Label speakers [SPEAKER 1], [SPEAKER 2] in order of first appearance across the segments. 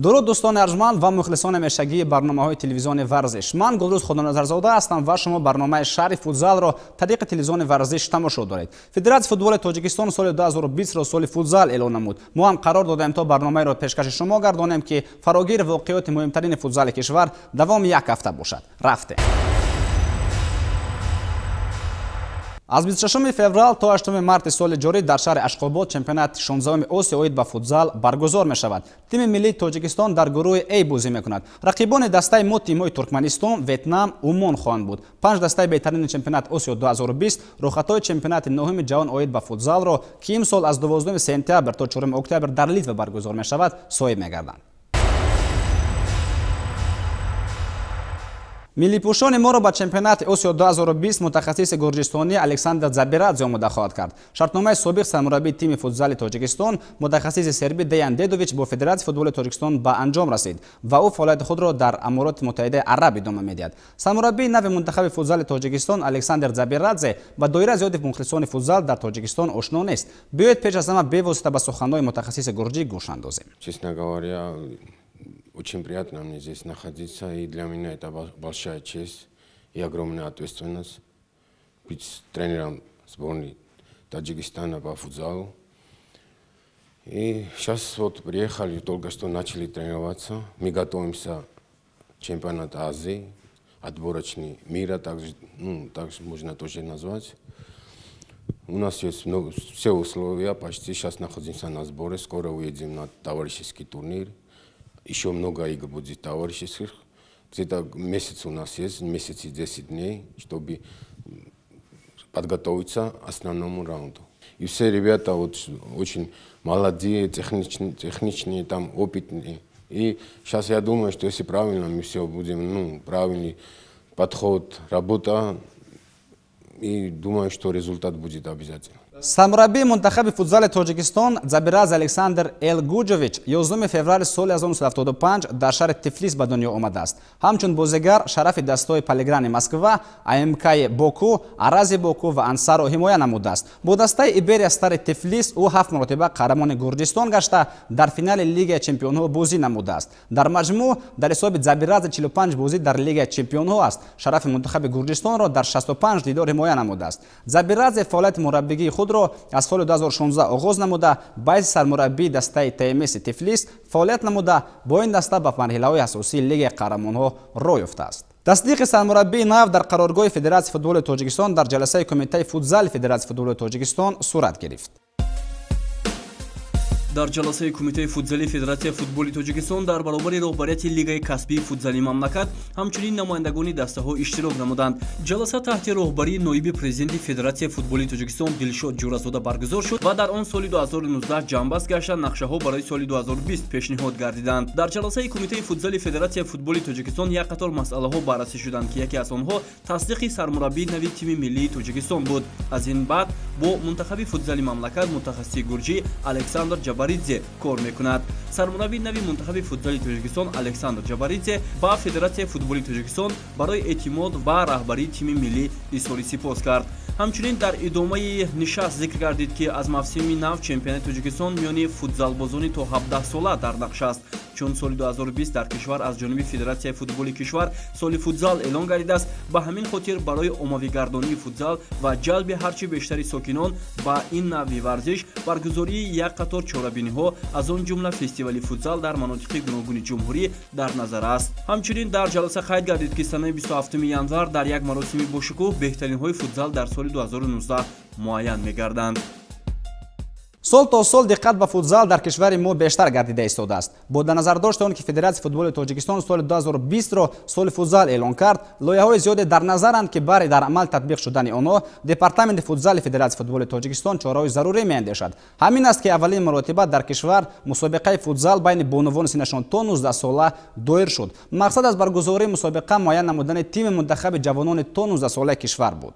[SPEAKER 1] Дуруд дӯстони арҷманд ва мухлисони ҳамешагии барномаҳои телевизиони варзиш. Ман Гулрӯз Худоназарзода ҳастам ва шумо барномаи шаҳри футзалро тариқи телевизиони варзиш тамошо доред. Федератсияи футболи Тоҷикистон соли 2020-ро соли футзал эълон намуд. Мо ҳам қарор додаем то барномаеро пешкаши шумо гардонем, ки фарогири воқеиёти муҳимтарини футзали кишвар давоми як ҳафта бошад. Рафтем. Аз 26 феврал то 8 марти соли ҷорӣ дар шаҳри Ашқобод чемпионати 16 Осиё оид ба футзал баргузор мешавад. Тими миллии Тоҷикистон дар гурӯҳи А бозӣ мекунад. Рақибони дастаи мо тимҳои Туркманистон, Ветнам, Умон хоҳанд буд. Панҷ дастаи беҳтарини чемпионати Осиё 2020 рӯхатҳои чемпионати нӯҳуми ҷаҳон оид ба футзалро, ки имсол аз 12 сентябр то 4 октябр дар Литва баргузор мешавад, соҳиб мегарданд. Миллипӯшони моро ба чемпионати Осиё 2020 мутахассиси гурҷистонӣ Александр Забирадзе омода хоҳад кард. Шартномаи собиқ сармураббии тими футзали Тоҷикистон, мутахассиси сербӣ Деян Дедович бо Федератсияи футболи Тоҷикистон ба анҷом расид ва ӯ фаъолияти худро дар Амороти Муттаҳидаи Араб идома медиҳад. Сармураббии нави мунтахаби футзали Тоҷикистон Александр Забирадзе ба доираи зиёди мухлисони футзал дар Тоҷикистон ошно нест. Биёед пеш аз ҳама бевосита ба суханҳои мутахассиси гурҷӣ гӯш андозем.
[SPEAKER 2] Честно говоря, очень приятно мне здесь находиться, и для меня это большая честь и огромная ответственность быть тренером сборной Таджикистана по футзалу. И сейчас вот приехали, только что начали тренироваться. Мы готовимся к чемпионату Азии, отборочный мира, также, ну, также можно тоже назвать. У нас есть много, все условия, почти сейчас находимся на сборе, скоро уедем на товарищеский турнир. Еще много игр будет товарищеских. Где-то месяц у нас есть, месяц и 10 дней, чтобы подготовиться к основному раунду. И все ребята вот очень молодые, техничные, там, опытные. И сейчас я думаю, что если правильно, мы все будем, ну, правильный подход, работа, и думаю, что результат будет обязательно.
[SPEAKER 1] Сармураббии мунтахаби футзали Тоҷикистон Забирадзе Александр Элгуҷович 11 феврали соли 1975 дар шаҳри Тифлис ба дунё омадааст. Ҳамчун бозигар шарафи дастаҳои Полиграни Москва, АМКи Боку, Арази Боку ва Ансарро ҳимоя намудааст. Бо дастаи Иберия Стари Тифлис ӯ ҳафт маротиба қаҳрамони Гурҷистон гашта, дар финали Лигаи чемпионҳо бозӣ намудааст. Дар маҷмӯъ дар ҳисоби Забирадзе 45 бозӣ дар Лигаи чемпионҳо аст. Шарафи мунтахаби Гурҷистонро дар 65 дидор ҳимоя намудааст. Забирадзе фаъолияти мураббигии худ аз соли 2016 оғоз намуда, байси сармураббии дастаи ТМС Тифлис фаъолият намуда, бо ин даста ба марҳилаҳои асосии Лигаи қаҳрамонҳо роҳ ёфтааст. Тасдиқи сармураббии нав дар қароргоҳи Федератсияи футболи Тоҷикистон дар ҷаласаи Кумитаи футзали Федератсияи футболи Тоҷикистон сурат гирифт.
[SPEAKER 3] Дар ҷаласаи Кумитаи футзали Федератсияи футболи Тоҷикистон дар баробари роҳбарияти Лигаи касбии футзали мамлакат ҳамчунин намояндагони дастаҳо иштирок намуданд. Ҷаласа таҳти роҳбарии ноиби президенти Федератсияи футболи Тоҷикистон Дилшод Ҷӯразода баргузор шуд ва дар он соли 2019 ҷамъбаст гашта, нақшаҳо барои соли 2020 пешниҳод гардиданд. Дар ҷаласаи Кумитаи футзали Федератсияи футболи Тоҷикистон як қатор масъалаҳо баррасӣ шуданд, ки яке аз онҳо тасдиқи сармураббии нави тими миллии Тоҷикистон буд. Аз ин баъд бо мунтахаби футзали мамлакат мутахассиси гурҷӣ Александр Ҷабаридзе кор мекунад. Сармураббии нави мунтахаби футзали Тоҷикистон Александр Ҷабаридзе ба Федератсияи футболи Тоҷикистон барои эътимод ва раҳбарии тими миллӣ изҳори сипос кард. Ҳамчунин дар идомаи нишаст зикр гардид, ки аз мавсими нав чемпионати Тоҷикистон миёни футзалбозони то 17 сола дар нақша аст. Чун соли 2020 дар кишвар аз ҷониби Федератсияи футболи кишвар соли футзал эълон гардидааст, ба ҳамин хотир барои оммавигардонии футзал ва ҷалби ҳарчи бештари сокинон ба ин навъи варзиш баргузории як қатор чорабиниҳо, аз он ҷумла фестивали футзал дар манотиқи гуногуни ҷумҳурӣ дар назар аст. Ҳамчунин дар ҷаласа қайд гардид, ки санаи 27 январ дар як маросими бошукӯҳ беҳтаринҳои футзал дар соли 2019 муайян мегарданд.
[SPEAKER 1] Сол то сол диққат ба футзал дар кишвари мо бештар гардида истодааст. Бо дар назардошти он ки Федератсияи футболи Тоҷикистон соли 2020-ро соли футзал эълон кард, лоиҳаҳои зиёде дар назаранд, ки барои дар амал татбиқ шудани онҳо Департаменти футзали Федератсияи футболи Тоҷикистон чораҳои зарурӣ меандешад. Ҳамин аст, ки аввалин маротиба дар кишвар мусобиқаи футзал байни бонувони синнашон то 19 сола доир шуд. Мақсад аз баргузории мусобиқа муайян намудани тими мунтахаби ҷавонони то 19 солаи кишвар буд.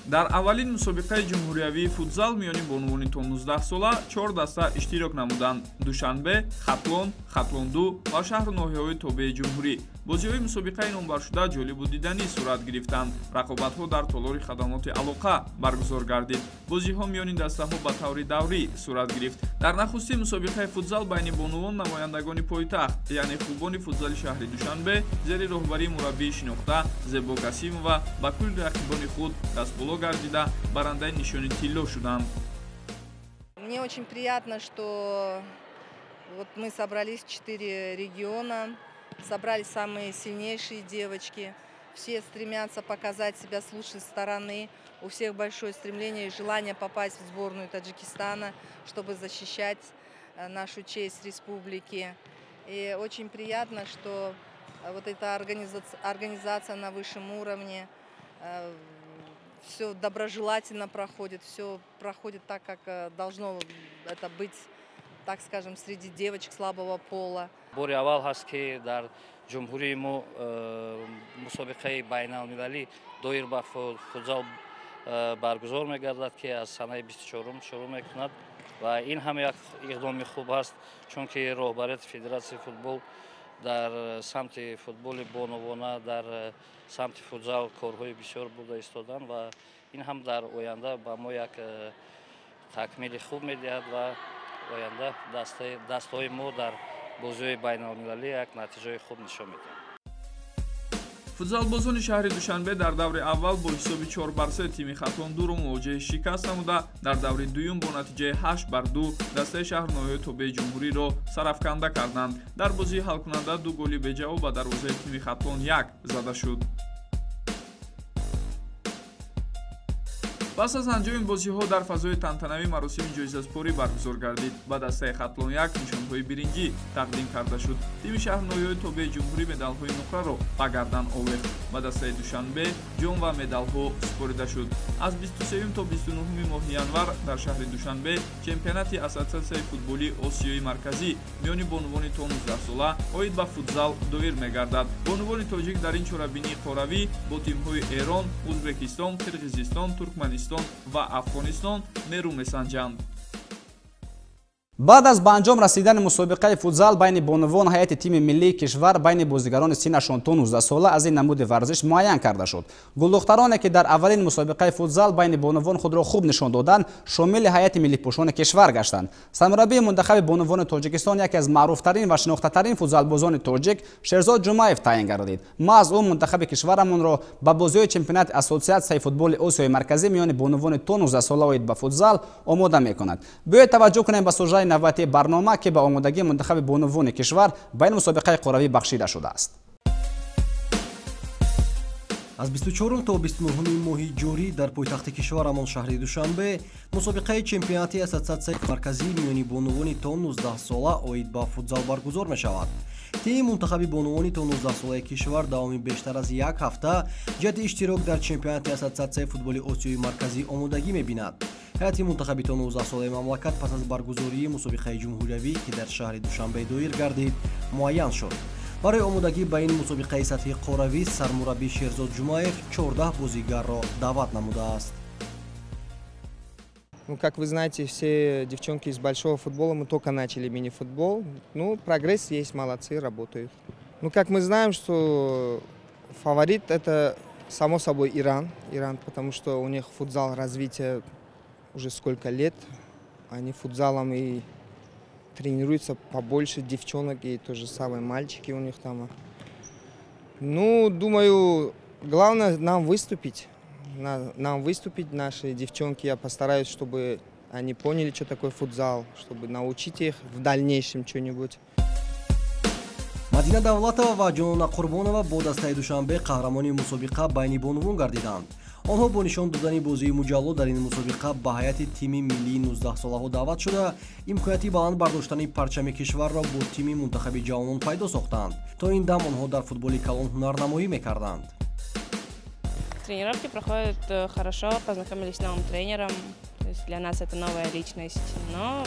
[SPEAKER 4] Дар аввалин мусобиқаи ҷумҳуриявии футзал миёни бонувони то 19 сола чор даста иштирок намуданд: Душанбе, Хатлон, Хатлон 2 ва шаҳру ноҳияҳои тобеи ҷумҳурӣ. Бозиҳои мусобиқаи номбаршуда ҷолибу диданӣ сурат гирифтанд. Рақобатҳо дар толори хадамоти алоқа баргузор гардид. Бозиҳо миёни дастаҳо ба таври даврӣ сурат гирифт. Дар нахустин мусобиқаи футзал байни бонувон намояндагони пойтахт, яъне хубони футзали шаҳри Душанбе зери роҳбарии мураббии шинохта Зебо Касимова ба кулли рақибони худ дастболо гардида, барандаи нишони тилло шуданд.
[SPEAKER 5] Мне очень приятно, что вот мы собрались в 4 региона, собрались самые сильнейшие девочки. Все стремятся показать себя с лучшей стороны. У всех большое стремление и желание попасть в сборную Таджикистана, чтобы защищать нашу честь республики. И очень приятно, что вот эта организация на высшем уровне, все доброжелательно проходит, все проходит так, как должно это быть, так скажем, среди девочек слабого пола.
[SPEAKER 6] Бори аввал ҳаст, ки дар ҷумҳурии мо мусобиқаи байналмилалӣ доир ба футзал баргузор мегардад, ки аз санаи 24 шурӯъ мекунад, ва ин ҳам як иқдоми хуб аст, чунки роҳбарияти Федератсияи футбол дар самти футболи бонувона, дар самти футзал корҳои бисёр бурда истоданд, ва ин ҳам дар оянда ба мо як такмили хуб медиҳад ва оянда дастаҳои мо дар бозиҳои байналмилалӣ як натиҷаи хуб нишон медиҳанд.
[SPEAKER 4] Футзалбозони шаҳри Душанбе дар даври аввал бо ҳисоби 4-3 тими Хатлон 2-ро мувоҷиҳи шикаст намуда, дар даври дуюм бо натиҷаи 8-2 дастаи шаҳру ноҳияҳои тобеи ҷумҳуриро сарафканда карданд. Дар бозии ҳалкунанда ду голи беҷавоб ба дарвозаи тими Хатлон 1 зада шуд. Пас аз анҷоми бозиҳо дар фазои тантанавӣ маросими ҷоизаспорӣ баргузор гардид. Ба дастаи Хатлон 1 нишонҳои биринҷӣ тақдим карда шуд. Тими шаҳру ноҳияҳои тобеи ҷумҳурӣ медалҳои нуқраро ба гардан овехт. Ба дастаи Душанбе ҷом ва медалҳо супорида шуд. Аз 23 то 29 моҳи январ дар шаҳри Душанбе чемпионати Ассотсиатсияи футболии Осиёи Марказӣ миёни бонувони то 19 сола оид ба футзал доир мегардад. Бонувони тоҷик дар ин чорабинии қоравӣ бо тимҳои Эрон, Ӯзбекистон, Қирғизистон, Туркманистон ва Афғонистон нерӯ месанҷанд.
[SPEAKER 1] Баъд аз ба анҷом расидани мусобиқаи футзал байни бонувон, ҳайати тими миллии кишвар байни бозигарони синнашон то 19 сола аз ин намуди варзиш муайян карда шуд. Гулдухтароне, ки дар аввалин мусобиқаи футзал байни бонувон худро хуб нишон доданд, шомили ҳайати миллипӯшони кишвар гаштанд. Сармураббии мунтахаби бонувони Тоҷикистон яке аз маъруфтарин ва шинохтатарин футзалбозони тоҷик Шерзод Ҷумаев таъин гардид. Маҳз ӯ мунтахаби кишварамонро ба бозиҳои чемпионати Ассотсиатсияи футболи Осиёи Марказӣ миёни бонувони то 19 сола оид ба футзал омода мекунад. Биёед таваҷҷӯҳ кунем ба сужаи навбатии барнома, ки ба омодагии мунтахаби бонувони кишвар ба ин мусобиқаи қоравӣ бахшида шудааст.
[SPEAKER 7] Аз 24 то 29 моҳи ҷорӣ дар пойтахти кишварамон, шаҳри Душанбе, мусобиқаи чемпионати Ассотсиатсияи марказӣ миёни бонувони то 19 сола оид ба футзал баргузор мешавад. Тими мунтахаби бонувони то 19 солаи кишвар давоми бештар аз як ҳафта ҷиҳати иштирок дар чемпионати Ассотсиатсияи футболи Осиёи Марказӣ омодагӣ мебинад. Ҳайати мунтахаби то 19 солаи мамлакат пас аз баргузории мусобиқаи ҷумҳуриявӣ, ки дар шаҳри Душанбе доир гардид, муайян шуд. Барои омодагӣ ба ин мусобиқаи сатҳи қоравӣ сармураббӣ Шерзод Ҷумаев 14 бозигарро даъват намудааст.
[SPEAKER 8] Ну, как вы знаете, все девчонки из большого футбола, мы только начали мини-футбол. Ну, прогресс есть, молодцы, работают. Ну, как мы знаем, что фаворит это, само собой, Иран. Иран, потому что у них футзал развитие уже сколько лет. Они футзалом и тренируются побольше девчонок, и то же самое мальчики у них там. Ну, думаю, главное нам выступить. Нам выступить, наши девчонки, я постараюсь, чтобы они поняли, что такое футзал, чтобы научить их в дальнейшем что-нибудь.
[SPEAKER 7] Мадина Давлатова ва Ҷонона Қурбонова бо дастаи Душанбе қаҳрамони мусобиқа байни бонувон гардиданд. Онҳо бо нишон додани бозии муҷалло дар ин мусобиқа ба ҳайати тими миллии 19-солаҳо даъват шуда, имконияти баланд бардоштани парчами кишварро бо тими мунтахаби ҷавонон пайдо сохтанд. То ин дам онҳо дар футболи калон ҳунарнамоӣ мекарданд.
[SPEAKER 9] Тренировки проходят хорошо, познакомились с новым тренером. То есть для нас это новая личность, но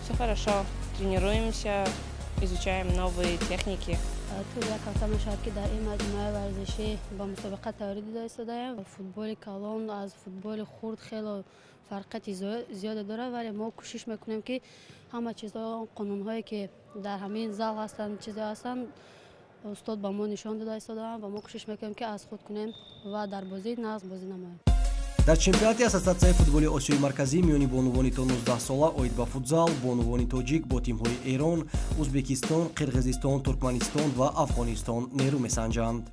[SPEAKER 9] все хорошо. Тренируемся, изучаем новые техники.
[SPEAKER 10] Тӯли як ҳафта мешавад, ки дар ин маҷмӯаи варзишӣ ба мусобиқа тайёрӣ дида истодаем. Футболи калон аз футболи хурд хело фарқияти зиёде дорад, вале мо кӯшиш мекунем, ки ҳама чизҳо, қонунҳое, ки дар ҳамин зал ҳастанд, чизҳо ҳастанд, устод ба мо нишон дода истодаанд ва мо кӯшиш мекунем, ки аз худ кунем ва дар бозӣ нағз бозӣ намоем.
[SPEAKER 7] Дар чемпионати Ассотсиатсияи футболи Осиёи Марказӣ миёни бонувони то 19 сола оид ба футзал бонувони тоҷик бо тимҳои Эрон, Узбекистон, Қирғизистон, Туркманистон ва Афғонистон нерӯ месанҷанд.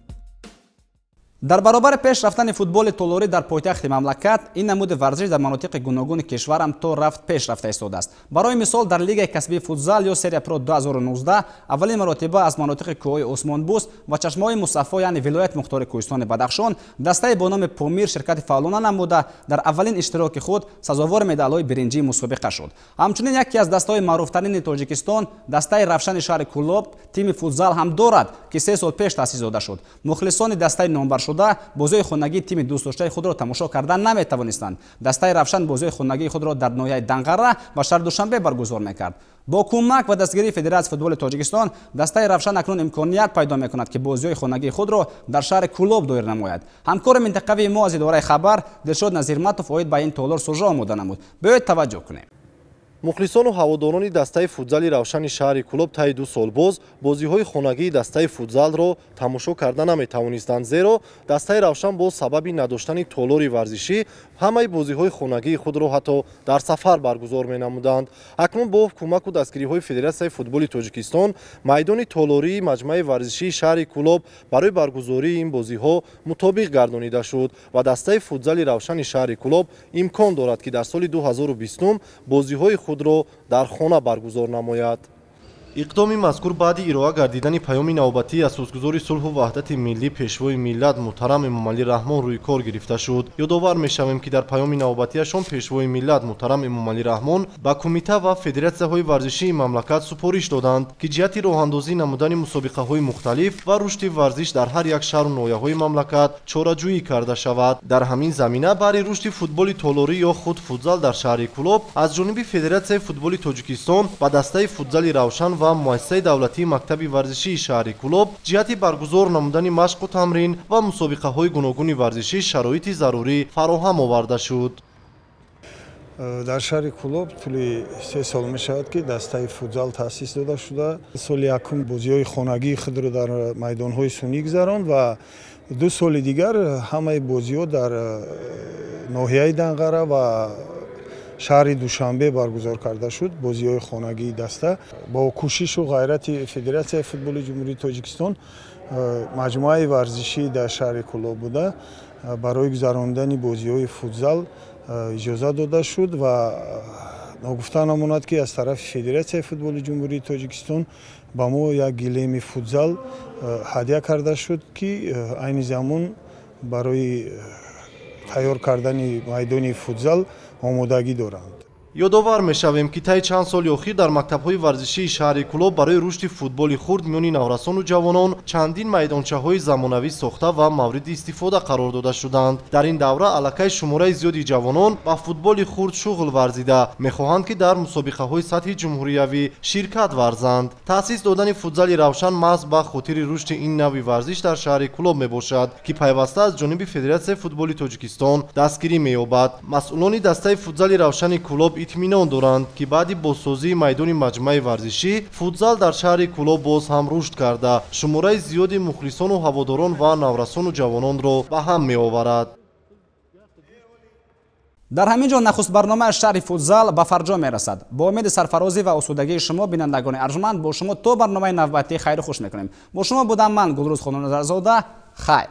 [SPEAKER 1] Дар баробари пеш рафтани футболи толорӣ дар пойтахти мамлакат, ин намуди варзиш дар манотиқи гуногуни кишварам то рафт пеш рафта истодааст. Барои мисол, дар лигаи касбии футзал ё серия про 2019 аввалин маротиба аз манотиқи кӯҳҳои Осмонбӯс ва чашмаҳои Мусаффо, яъне вилояти мухтори Кӯҳистони Бадахшон, дастаи бо номи Помир ширкати фаъолона намуда, дар аввалин иштироки худ сазовори медалҳои биринҷии мусобиқа шуд. Ҳамчунин яке аз дастаҳои маъруфтарини Тоҷикистон, дастаи Равшани шаҳри Кӯлоб, тими футзал ҳам дорад, ки 3 сол пеш таъсис дода шуд. Мухлисони дастаи номбаршуда бозиҳои хонагии тими дӯстдоштаи худро тамошо кардан наметавонистанд. Дастаи Равшан бозиҳои хонагии худро дар ноҳияи Данғара ва шаҳри Душанбе баргузор мекард. Бо кӯмак ва дастгирии Федератсияи футболи Тоҷикистон дастаи Равшан акнун имконият пайдо мекунад, ки бозиҳои хонагии худро дар шаҳри Кӯлоб доир намояд. Ҳамкори минтақавии мо аз идораи хабар Дилшод Назирматов оид ба ин толор сужа омода намуд. Биёед, таваҷҷӯҳ кунем.
[SPEAKER 11] Мухлисону ҳаводорони дастаи футзали Равшани шаҳри Кӯлоб таи 2 сол боз бозиҳои хонагии дастаи футзалро тамошо карда наметавонистанд, зеро дастаи Равшан бо сабаби надоштани толори варзишӣ ҳамаи бозиҳои хонагии худро ҳатто дар сафар баргузор менамуданд. Акнун бо кӯмаку дастгириҳои Федератсияи футболи Тоҷикистон майдони толории маҷмӯаи варзишии шаҳри Кӯлоб барои баргузории ин бозиҳо мутобиқ гардонида шуд ва дастаи футзали Равшани шаҳри Кӯлоб имкон дорад, ки дар соли 2020 бозиҳои худро дар хона баргузор намояд. Иқдоми мазкур баъди ироа гардидани паёми навбатии асосгузори сулҳу ваҳдати миллӣ, пешвои миллат муҳтарам Эмомалӣ Раҳмон рӯи кор гирифта шуд. Ёдовар мешавем, ки дар паёми навбатиашон пешвои миллат муҳтарам Эмомалӣ Раҳмон ба кумита ва федератсияҳои варзишии мамлакат супориш доданд, ки ҷиҳати роҳандозӣ намудани мусобиқаҳои мухталиф ва рушди варзиш дар ҳар як шаҳру ноҳияҳои мамлакат чораҷӯӣ карда шавад. Дар ҳамин замина баҳри рушди футболи толорӣ ё худ футзал дар шаҳри Кӯлоб аз ҷониби Федератсияи футболи Тоҷикистон ба дастаи футзали Равшан ва муассисаи давлатии мактаби варзишии шаҳри Кӯлоб ҷиҳати баргузор намудани машқу тамрин ва мусобиқаҳои гуногуни варзишӣ шароити зарурӣ фароҳам оварда шуд.
[SPEAKER 12] Дар шаҳри Кӯлоб тӯли 3 сол мешавад, ки дастаи футзал таъсис дода шуда. Соли якум бозиҳои хонагии худро дар майдонҳои сунъӣ гузаронд ва 2 соли дигар ҳамаи бозиҳо дар ноҳияи Данғара ва шаҳри Душанбе баргузор карда шуд. Бозиҳои хонагии даста бо кӯшишу ғайрати Федератсияи футболи Ҷумҳурии Тоҷикистон маҷмӯаи варзишӣ дар шаҳри Кӯлоб буда, барои гузарондани бозиҳои футзал иҷоза дода шуд. Ва ногуфта намонад, ки аз тарафи Федератсияи футболи Ҷумҳурии Тоҷикистон ба мо як гилеми футзал ҳадя карда шуд, ки айни замон барои тайёр кардани майдони футзал омодагӣ доранд.
[SPEAKER 11] Ёдовар мешавем, ки таи чанд соли охир дар мактабҳои варзишии шаҳри Кӯлоб барои рушди футболи хурд миёни наврасону ҷавонон чандин майдончаҳои замонавӣ сохта ва мавриди истифода қарор дода шуданд. Дар ин давра аллакай шумораи зиёди ҷавонон ба футболи хурд шуғл варзида, мехоҳанд, ки дар мусобиқаҳои сатҳи ҷумҳуриявӣ ширкат варзанд. Таъсис додани футзали Равшан маҳз ба хотири рушди ин навъи варзиш дар шаҳри Кӯлоб мебошад, ки пайваста аз ҷониби Федератсияи футболи Тоҷикистон дастгирӣ меёбад. Масъулони дастаи футзали Равшани Кӯлоб итминон доранд, ки баъди бозсозии майдони маҷмӯаи варзишӣ футзал дар шаҳри Кӯлоб боз ҳам рушд карда, шумораи зиёди мухлисону ҳаводорон ва наврасону ҷавононро ба ҳам меоварад.
[SPEAKER 1] Дар ҳамин ҷо нахуст барномаи шаҳри футзал ба фарҷом мерасад. Бо умеди сарфарозӣ ва осудагии шумо, бинандагони арҷманд, бо шумо то барномаи навбатӣ хайру хуш мекунем. Бо шумо будам ман, Гулрӯз Хононазарзода. Хайр.